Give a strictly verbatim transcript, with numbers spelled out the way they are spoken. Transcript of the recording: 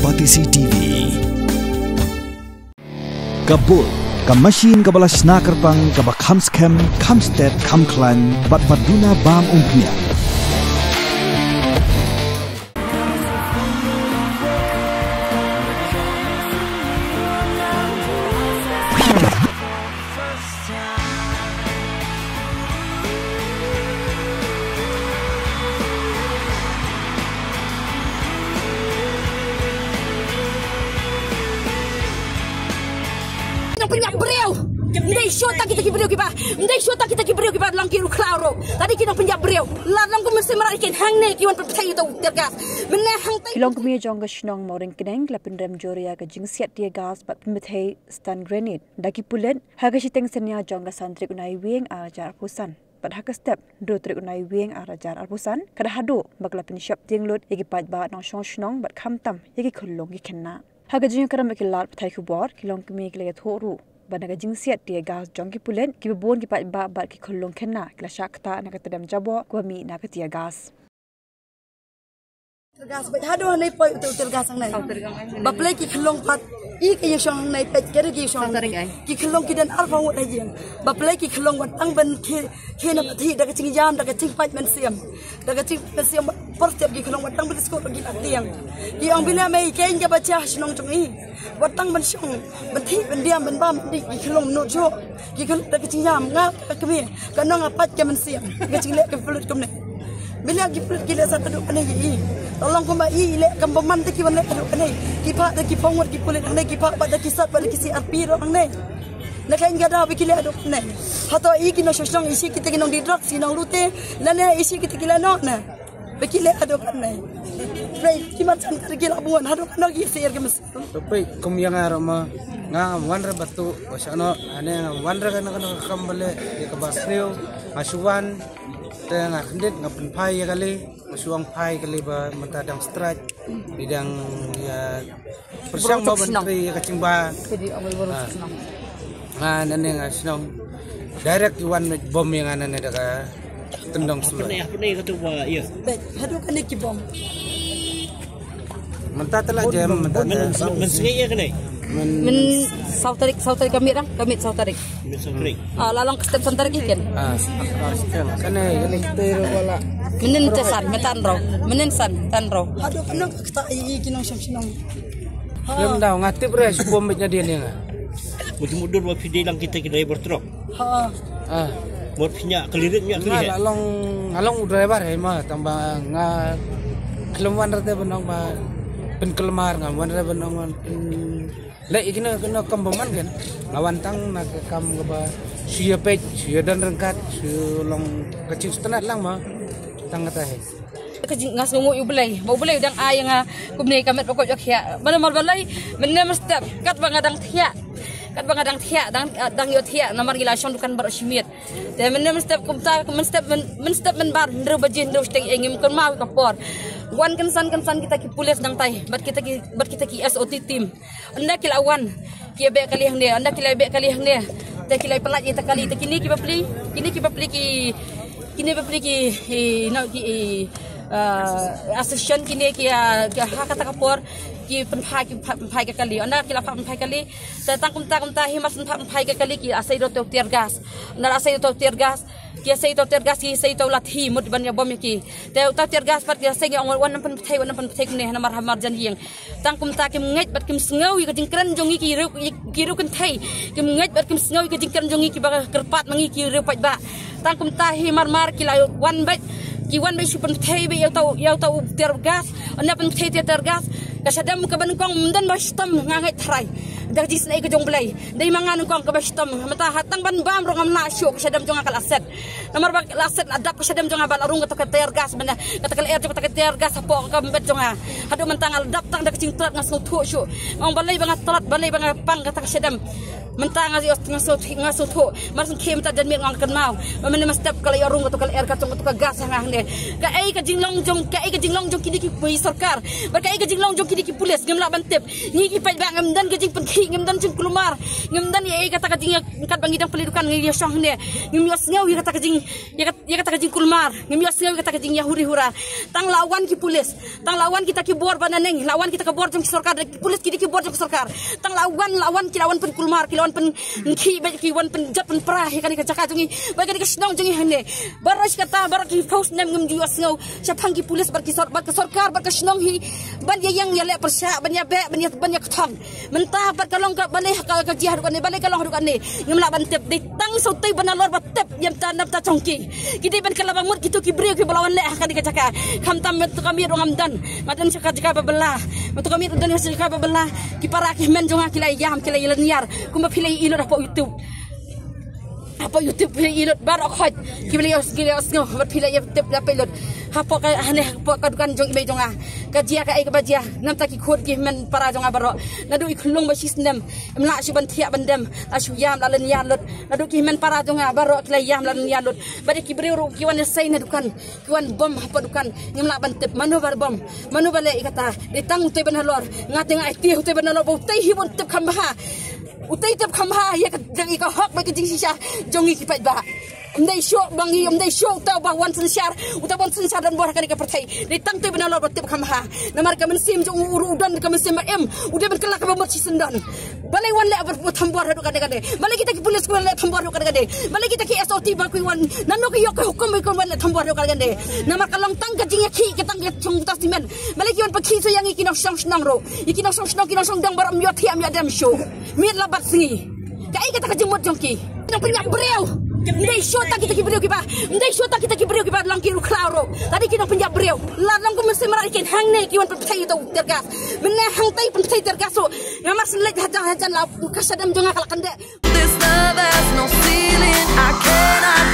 Batesi T V. Ka bul, ka machine kaba la shna kyrpang, kaba kham skhem, kham stet, kham khlaiñ, bad ba duna bam umphniang. Nang pynïap briew. Ndei shuh ta kita ki briew kiba. Ndei shuh ta kita ki briew kiba lang ki ruh khlaw ruh. Tadi ki nang pynïap briew. La long kum mynsiem mrad ki hangne ki wan pynbthei ïa uto u tear gas. Mynne hangtei. Ki longkmie jong ka shnong Mawryngkneng la pynrem jur ïa ka jingsiat tear gas bad pynbthei stun grenade da ki pulit ha ka shiteng synñia jong ka san tarik u Naiwieng ar hajar arphew san. Bad ha ka step hynriew tarik u Naiwieng ar hajar arphew san, ka da haduh ba ka la pynsheptieng lut ïa ki paidbah nongshong shnong bad khamtam ïa ki khyllung ki khynnah. Ha ka jingïakren bad ki lad pathai khubor, ki longkmie ki la ïathuh ruh ba na ka jingsiat tear gas jong ki pulit, kiba bun ki paidbah bad ki khyllung khynnah ki la shah ktah na ka tdem jaboh kaba mih na ka tear gas. Tear gas bad haduh hangne poi uto u tear gas hangne. Ba plie ki khyllung pat i ka ïashong hangne peit ka ri ki shong. Ki khyllung ki don arphew ngut ha ïing. Ba plie ki khyllung wat tang ban khie, khie na pyrthei da ka jingïam, da ka jingpait mynsiem. Da ka jingpait mynsiem por step ki khyllung wat tang ban skul ki la tieng. Ki ong bina mei keiñ kaba jia shnong jong i. Wat tang ban shong, ban thied, ban diam, ban bam, ki khyllung mynno shuh. Ki khyllung da ka jingïam, nga ka kmie, ka nong nga pait ka mynsiem, ka jingleh ka pulit kumne. Bina ki pulit ki leh sat haduh kane ïa i. Tang long kumba i leh kam bymman te ki wan leh haduh kane. Ki phah da ki phew ngut ki pulit hangne, ki phah bad da ki sat bad da ki C R P ruh hangne. Na keiñ ka daw ba ki leh haduh kane. Hato i ki nongshong shnong, i shi kita ki nongdie drugs, ki nonglute, lane i shi kita ki leh noh ne. Ba ki leh haduh kane. Peit ki mat chan ka ki la bun haduh kane ki sir ki mes. To peit kum ïa nga ruh ma nga ngam wan re ba tuh ba shano ane ngam wan re kano kano ka kam ba leh ïa kaba sniew nga shu wan te nga kyndit nga pynphai ïa kali nga shu ong phai kali ba mynta dang strike. Dang ïa pyrshang ba ban trei ïa ka jingbam. Nga nane nga shnong direct ki wan bom ïa nga nane da ka tyndong sula. Pynai pynai ka tu ba ïa. Haduh kane ki bom. Mynta te la jem mynta te. Mynsngi ïa kane. Myn saw tarik, saw tarik ka miet dang, ka miet saw tarik. Miet saw tarik. Ah, la long ka step san tarik ïa ken. Ah, kane kane kita ro bala. Mynnin te san, mynta hynriew. Mynnin san, hynriew. Haduh kane ka kata i i ki nongshong shnong. Ym daw nga tip re shu bom beit na dien ïa nga. Mut mut dur ba phi dei lang kita ki driver truck. Ha. Ah. Mut phi ñiah kali rit ñiah kali. Nga la long, nga long u driver hei ma tang ba nga khlem wan rate ban ong ba pynkhlem ar nga wan rate ban ong ban pyn leh ïa kino kino kam ba man kan. Nga wan tang na ka kam kaba shu ïa peit, shu ïa don ryngkat, shu long ka jingsngewtynnat lang ma. Tang kata hei. Ka jing nga sngewnguh ïa U Blei. Ba U Blei u dang ai ïa nga kumne ka met ba koit ba khiah. Ba namar balei mynne mynstep katba nga dang thiah. Katba nga dang thiah, dang, dang ïohthiah namar ngi la shong dukan baroh shi miet. Te mynne mynstep kumta, mynstep myn, mynstep mynbar hynriew baje hynriew shiteng ïa ngim kynmaw ïa ka por. Wan kynsan kynsan kita ki pulit nangtai bad kita ki, bad kita ki S O T team. Ynda ki la wan ki ïa beh kali hangne, ynda ki la ïa beh kali hangne. Te ki la ïa pynlait ïa ta kali, te kine ki bapli, kine ki bapli ki, kine bapli ki, eh, no, ki, eh, ah, association kine ki, ah, ki ha kata ka por ki pynphai, ki pha-, pynphai ka kali. Ynda ki la pha-, pynphai kali. Te tang kumta kumta hi mar pynphai, pynphai ka kali ki asei da uto u tear gas. Ynda la asei da uto u tear gas. Ki asei da uto u tear gas, ki asei da uto u lathi mut ban ïa bom ïa ki. Te uto u tear gas pat ki asei ngi ong wan nang pynbthei, wan nang pynbthei kumne ha namar ha marjan ïing. Tang kumta kim ngeit bad kim sngew ïa ka jingkren jong ngi ki riew, ki riew kynthei. Kim ngeit bad kim sngew ïa ka jingkren jong ngi kiba kyrpad ma ngi ki riew paidbah. Tang kumta hi mar mar ki la wan beit, ki wan beit shu pynbthei beit ïa uto, ïa uto u tear gas. Ynda pynbthei tear gas, ka shadem kaba nyngkong ym don ba shitom nga ngeit tharai. Da ka jingsnei ka jong U Blei. Dei ma nga nyngkong kaba shitom. Mynta ha tang ban bam ruh ngam lah shuh, ka shadem jong nga ka la set. Namar ba la set la dap ka shadem jong nga ba la rung kata ka tear gas mynne. Kata ka lyer jong kata ka tear gas hapoh ka met jong nga. Haduh mynta nga la dap tang da ka jingtlot nga sngewthuh shuh. Nga ong balei ba nga tlot, balei ba nga pang kata ka shadem. Mynta nga ïoh nga so nga so tho mar sngewthuh mynta jan miet nga kynmaw. Ba mynne mynstep ka la ïoh rung kato ka la er kato kato ka gas hangne. Kaei ka jinglong jong kaei ka jinglong jong kine ki sorkar bad kaei ka jinglong jong kine ki pulis ngim lah ban tip. Ngi ki paidbah ngim don ka jingpynkhih ngim don jingkulmar ngim don ïa kata ka jing kat ba ngi dang pynleit dukan ngi ïa shong hangne. Ngim ïohsngew ïa kata ka jing ïa kata ka jingkulmar ngim ïohsngew ïa kata ka jingïahuri hura. Tang la wan ki pulis. Tang la wan kita ki bor ba naneng, la wan kita ka bor jong ki sorkar, ki pulis ki dei ki bor jong ki sorkar. Tang la wan, la wan ki la wan pynkulmar, ki la wan pynkhih bad ki wan pynjot pynpra hi kane ka jaka jong ngi, bad kane ka shnong jong ngi hangne. Baroh shi katta, baroh ki phew snem ngim ju ïohsngew shaphang ki pulis bad ki sor bad ka sorkar bad ka shnong hi ban ïa ïeng ïa leh pyrshah, ban ïa beh, ban ïa ban ïa kthong. Mynta pat ka long ka balei ka ka jia haduh kane balei ka long haduh kane. Ngim lah ban tip dei tang sa utei ba nalor ba tip ïa mynta na bynta jong ki. Ki dei ban kylla ba mut kito ki briew kiba la wan leh ha kane ka jaka. Khamtam mynta ka miet ruh ngam don. Nga don sha ka jaka ba bylla. Mynta ka miet don sha ka jaka ba bylla. Ki para ki hynmen jong nga ki la ïam ki la ïalynñiar. Kumba phi la ïohi lut hapoh YouTube. Hapoh YouTube phi la ïohi lut baroh khoit. Kiba la ïohsngew bad phi la ïatip la phi lut. Hapoh ka hane hapoh ka dukan jong i mei jong nga. Ka jia kaei kaba jia. Na bynta ki khun ki hynmen para jong nga baroh. Naduh i khyllung ba shi snem. Em lah shu ban thiah ban dem, la shu ïam la lynñiar lut. Naduh ki hynmen para jong nga baroh ki la ïam la lynñiar lut. Bad ïa ki briew ruh ki wan ïasei na dukan, ki wan bom hapoh dukan. Ngim lah ban tip mano ba bom, mano ba leh ïa kata. Dei tang utei ba nalor. Nga te nga aiti utei ba nalor ba utei hi ban tip kham bha. Utei tip kham bha ïa ka, ïa ka hok bad ka jingshisha jong ngi ki paidbah. Ym dei shuh ba ngi, ym dei shuh uta uba wan synshar, uta uba wan synshar don bor ha kane ka pyrthei. Dei tang utei ba nalor ba tip kham bha. Namar ka mynsiem jong u ruh u don ka mynsiem ba im, u dei ban kylla kaba mut shisyndon. Balei wan leh ba thombor haduh kane kane. Balei kita ki pulis ki wan leh thombor haduh kane kane. Balei kita ki S O T ba ki wan nano ki ïoh ka hukum ba ki wan leh thombor haduh kane kane. Namar ka long tang ka jingïakhih ka tang ka jong uta simen. Balei ki wan pynkhih sa ïa ngi ki nongshong shnong ruh. Ïa ki nongshong shnong ki nongshong dong baroh ym ïoh thiah ym ïoh dem shuh. Miet la bad sngi. Kaei kata ka jingmut jong ki. Ki nongpynïap briew. Ym dei shuh tang kita ki briew kiba. Ym dei shuh tang kita ki briew kiba long ki ruh khlaw ruh. Lada ki nongpynïap briew. La long kum mynsiem mrad kin hangne ki wan pynpthei ïa uta u tear gas. Mynne hangtei pynpthei tear gas ruh. Nga mar shu leit hajan hajan la ka shadem jong nga ka la kyndeh. This love has no ceiling. I cannot